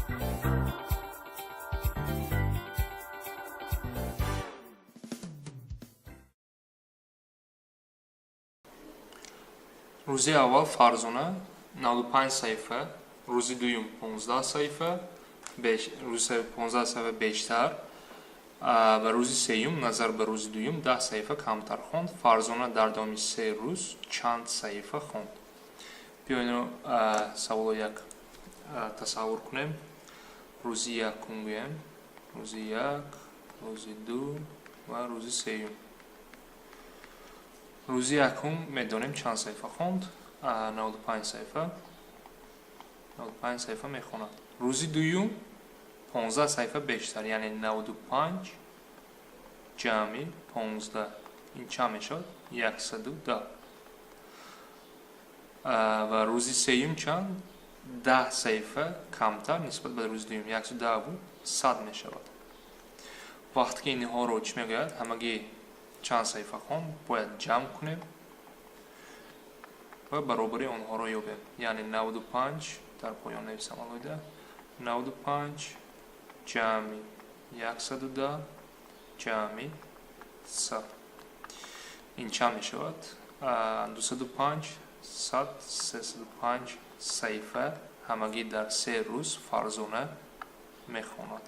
Рӯзи аввал Фарзона 95 саҳифа, рӯзи дуюм 15 саҳифа, рӯзи 15 саҳифа бештар ва рӯзи сеюм назар ба рӯзи дуюм 10 саҳифа камтар хонд. Фарзона дар давоми 3 рӯз чанд саҳифа хонд? Биёед, саволо як тасаввур кунем. Рӯзи якум гӯем, рӯзи як, рӯзи ду ва рӯзи сеюм. Рӯзи якум медонем чанд саҳифа хонд: 95 саҳифа, 95 саҳифа мехонад. Рӯзи дуюм 15 саҳифа бештар, яъне 95 ҷамъи 15, ин чанд мешавад? 110. Ва рӯзи сеюм чанд? 10 саҳифа камтар нисбат ба рӯзи дуюм, 110 буд, 100 мешавад. Вақте ки инҳоро, чӣ мегӯяд, ҳамагӣ чанд саҳифа хонд, бояд ҷамъ кунем ва баробари онҳоро ёбем. Яъне 95, дар поён нависам алоҳида, 95 ҷамъи 110 ҷамъи 100, ин чанд мешавад? 205, 100, 305 саҳифа ҳамагӣ дар 3 рӯз Фарзона мехонад.